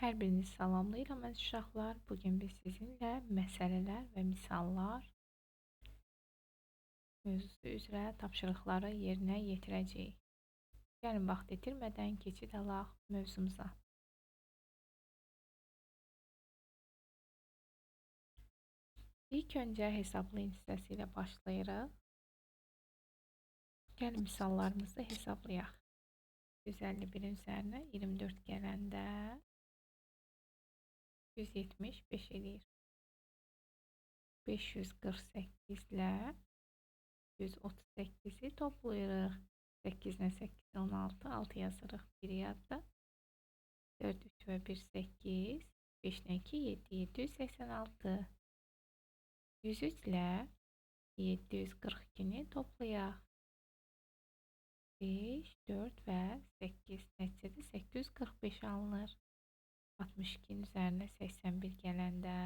Hər birinizi salamlayıram əziz uşaqlar. Bugün biz sizinlə məsələlər və misallar mövzusu üzrə tapşırıqları yerinə yetirəcəyik. Gəlin vaxt itirmədən keçid alaq mövzumuza. İlk öncə hesablayın hissəsi ilə başlayırıq. Gəlin misallarımızı hesablayaq. 151-in üzərinə 24 gələndə 175 eləyir. 548 ilə 138-i toplayırıq. 8 ilə 8, 16, 6 yazırıq. 1 yadda. 4, 3 və 1, 8. 5 ilə 2, 7, 786. 103 ilə 742-ni toplayaq. 5, 4 və 8. Nəticədə 845 alınır. 62-nin üzərinə 81 gələndə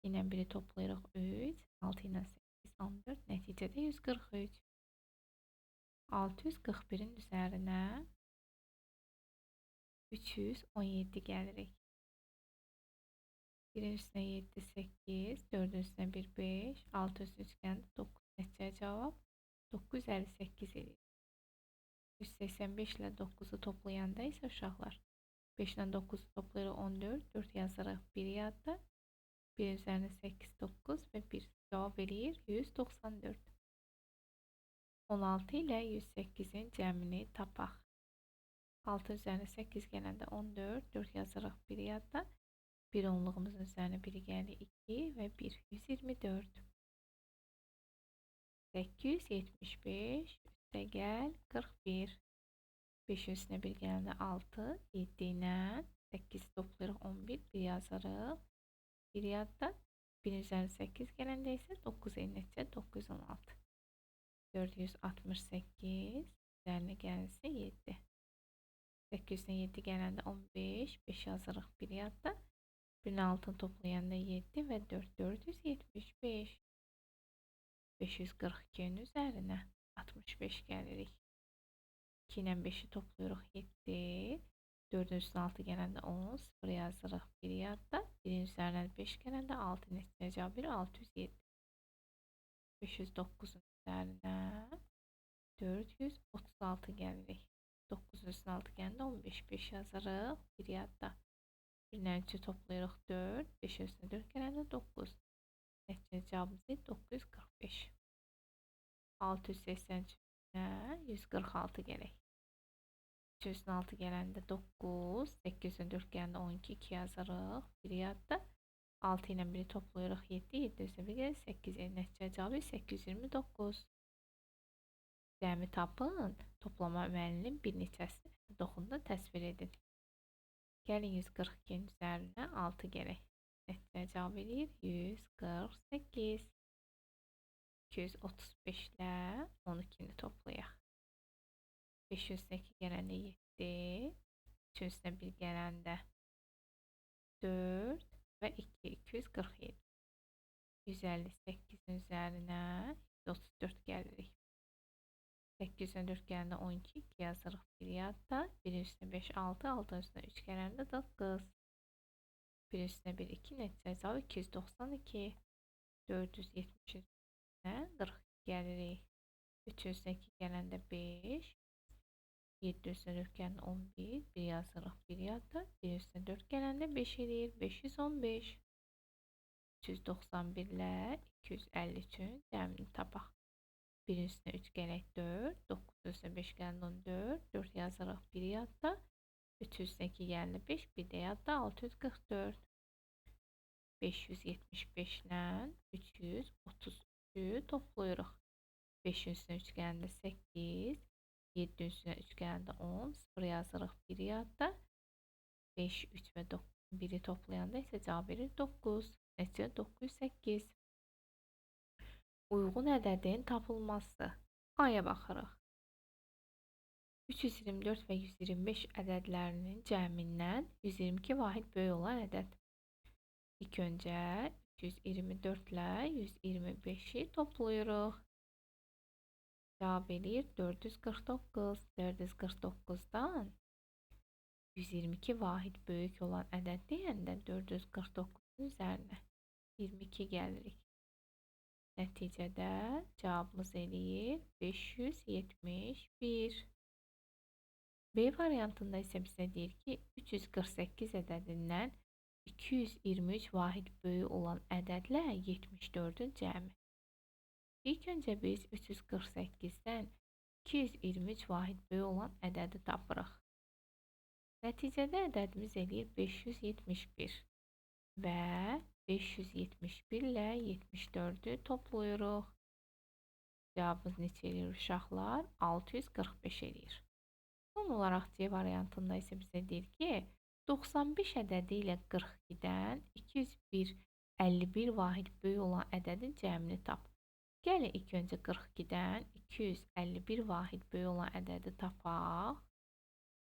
2 ilə 1-i toplayırıq 3, 6 ilə 8, 14, nəticədə 143. 641-in üzərinə 317 gəlirik. 1-in üstünə 7, 8, 4-ün üstünə 1, 5, 6 üstünə 3 gələndə 9, nəticə cavab 958 eləyir. 185 ilə 9-u toplayanda isə uşaqlar 5 ilə 9-u toplayırıq 14, 4 yazırıq 1 yadda. 1 üzərinə 8, 9 və 1 cavab eləyir 194. 16 ilə 108-in cəmini tapaq. 6 üzərinə 8 gələndə 14, 4 yazırıq 1 yadda. 1 onluğumuzun üzərinə 1 gəlir 2 və 1, 124. 875 üstə gəl 41. 5-in üstünə 1 gələndə 6, 7 ilə 8 toplayırıq 11, 1 yazırıq. 1 yadda. 1-in üzərinə 8 gələndə isə 9 eyni nəticə 916. 468 üzərinə gəlirsə 7. 8 üstünə 7 gələndə 15, 5 yazırıq 1 yadda. 1-in 6-nı toplayanda 7 və 4, 475. 542-nin üzərinə 65 gəlirik. 2 ilə 5-i toplayırıq 7, 4-ün üstünə 6 gələndə 10, 0 yazırıq 1 yadda, 1-in üzərinə 5 gələndə 6, nəticə cavab verir 607. 509-un üzərinə 436 gəlirik. 9-un üstünə 6 gələndə 15, 5 yazırıq 1 yadda. 1 ilə 3-ü toplayırıq 4, 5-in üstünə 4 gələndə 9. Nəticə cavabımız 945. 683 146 gələk. 306 gələndə 9, 804 gələndə 12, 2 yazırıq 1 yadda. 6 ilə 1-i toplayırıq 7, 7 üstünə 1 gəlir 8, nəticə cavabı 829. Cəmi tapın, toplama əməlinin bir neçəsini toxunda təsvir edin. Gəlin 142-nin üzərinə 6 gələk. Nəticə cavab eləyir 148. 235 ilə 12-ni toplayaq. 5-in üstünə 2 gələndə 7, 3-ün üstünə 1 gələndə 4 və 2, 247. 158-in üzərinə 134 gəlirik. 8-dən 4 gələndə 12, 2 yazırıq 1 yadda. 1-in üstünə 5, 6, 6-nın üstünə 3 gələndə 9. 1-in üstünə 1, 2, nəticə cavabı 292. 470-in 40 gəlirik. 3-ün üstünə 2 gələndə 5, 7 üstünə 4 gələndə 11, 1 yazırıq 1 yadda, 1 üstünə 4 gələndə 5 eləyir, 515. 391 ilə 253-ün cəmini tapaq. 1-in üstünə 3 gələk 4, 9 üstünə 5 gələndə 14, 4 yazırıq 1 yadda, 3 üstünə 2 gələndə 5, 1 də yadda 644. 575 ilə 333-ü toplayırıq. 5-in üstünə 3 gələndə 8, 7-in üstünə 3 gələndə 10, 0 yazırıq 1 yadda. 5, 3 və 1-i toplayanda isə cavab verir 9. Nəticə 908. Uyğun ədədin tapılması. A-ya baxırıq. 324 və 125 ədədlərinin cəmindən 122 vahid böyük olan ədəd. İlk öncə 324 ilə 125-i toplayırıq. Cavab eləyir 449. 449-dan 122 vahid böyük olan ədəd deyəndə 449-un üzərinə 22 gəlirik. Nəticədə cavabımız eləyir 571. B variantında isə bizə deyir ki, 348 ədədindən 223 vahid böyük olan ədədlə 74-ün cəmi. İlk öncə biz 348-dən 223 vahid böyük olan ədədi tapırıq. Nəticədə ədədimiz eləyir 571 və 571 ilə 74-ü toplayırıq. Cavabımız neçə eləyir uşaqlar? 645 eləyir. Son olaraq C variantında isə bizə deyir ki, 95 ədədi ilə 42-dən 201,51 vahid böyük olan ədədin cəmini tap. Gəlin ilk öncə 42-dən 251 vahid böyük olan ədədi tapaq.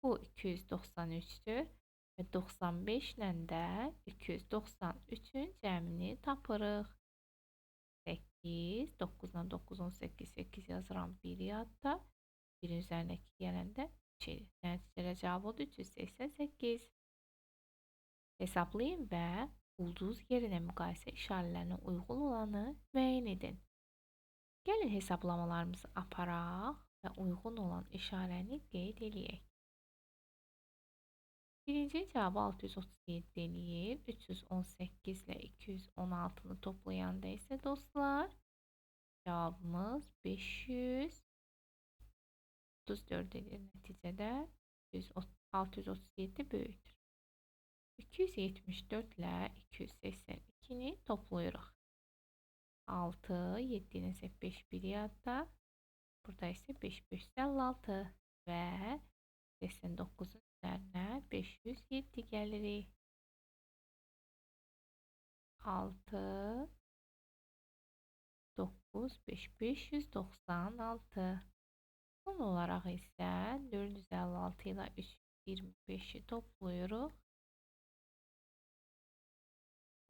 Bu 293-dür və 95 ilə də 293-ün cəmini tapırıq. 8, 9 ilə 9, 18, 8 yazıram 1 yadda. 1-in üzərinə 2 gələndə 3 eləyir. Nəticədə cavab oldu 388. Hesablayın və ulduz yerinə müqayisə işarələrinə uyğun olanı müəyyən edin. Gəlin hesablamalarımızı aparaq və uyğun olan işarəni qeyd eləyək. Birinci cavabı 637 eləyir. 318 ilə 216-nı toplayanda isə dostlar, cavabımız 534 eləyir. Nəticədə 637 böyükdür. 274 ilə 282-ni toplayırıq. 6, 7 ilə 5, 1 yadda. Burada isə 5, 556 və 89-un üzərinə 507 gəlirik. 6, 9, 5, 596. Son olaraq isə 456 ilə 325-i toplayırıq.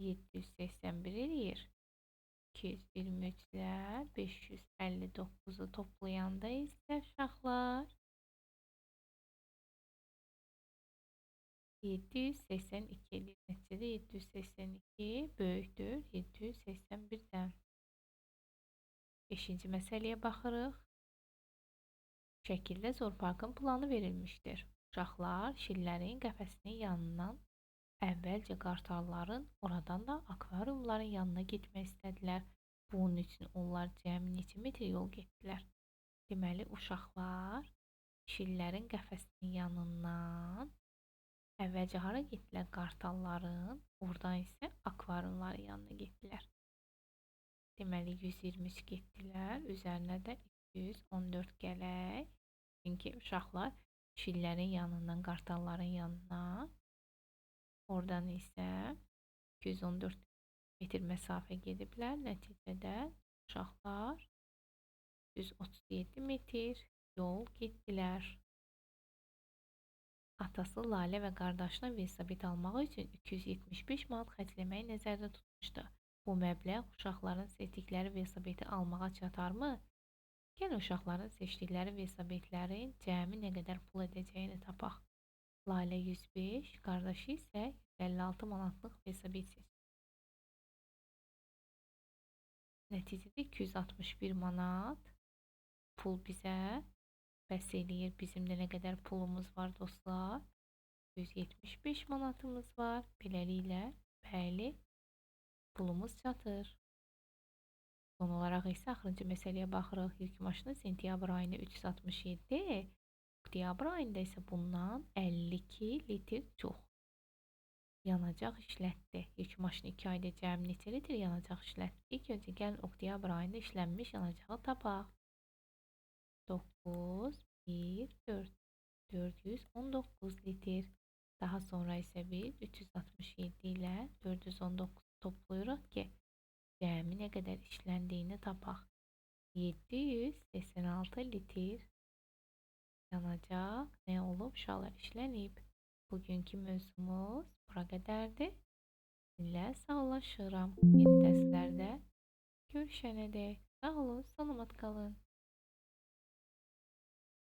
781 eləyir. 223 ilə 559-u toplayanda isə uşaqlar 782 eləyir. Nəticədə 782 böyükdür 781-dən. 5-ci məsələyə baxırıq. Şəkildə zooparkın planı verilmişdir. Uşaqlar şillərin qəfəsinin yanından əvvəlcə qartalların, oradan da akvariumların yanına getmək istədilər. Bunun üçün onlar cəmi neçə metr yol getdilər? Deməli, uşaqlar şillərin qəfəsinin yanından əvvəlcə hara getdilər? Qartalların, oradan isə akvariumların yanına getdilər. Deməli, 123 getdilər, üzərinə də 214 gələk. Çünki uşaqlar şillərin yanından qartalların yanına, oradan isə 214 metr məsafə gediblər. Nəticədə uşaqlar 137 metr yol getdilər. Atası Lalə və qardaşına velosiped almaq üçün 275 manat xərcləməyi nəzərdə tutmuşdu. Bu məbləğ uşaqların seçdikləri velosipedi almağa çatarmı? Gəlin uşaqların seçdikləri velosipedlərin cəmi nə qədər pul edəcəyini tapaq. Lalə 105, qardaşı isə 156 manatlıq velosiped seçdi. Nəticədə 261 manat pul bizə bəs eləyir. Bizim də nə qədər pulumuz var dostlar? 175 manatımız var. Beləliklə, bəli, pulumuz çatır. Son olaraq isə axırıncı məsələyə baxırıq. Yük maşını sentyabr ayında 367, oktyabr ayında isə bundan 52 litr çox yanacaq işlətdi. Yük maşını 2 ayda cəmi neçə litr yanacaq işlətdi? İlk öncə gəlin oktyabr ayında işlənmiş yanacağı tapaq. 9, 1, 4, 419 litr. Daha sonra isə biz 367 ilə 419 toplayırıq ki, cəmi nə qədər işləndiyini tapaq. 786 litr yanacaq nə olub? Uşaqlar işlənib. Bugünkü mövzumuz bura qədərdir. Sizinlə sağollaşıram. Yeni dərslərdə görüşənədək sağ olun, salamat qalın.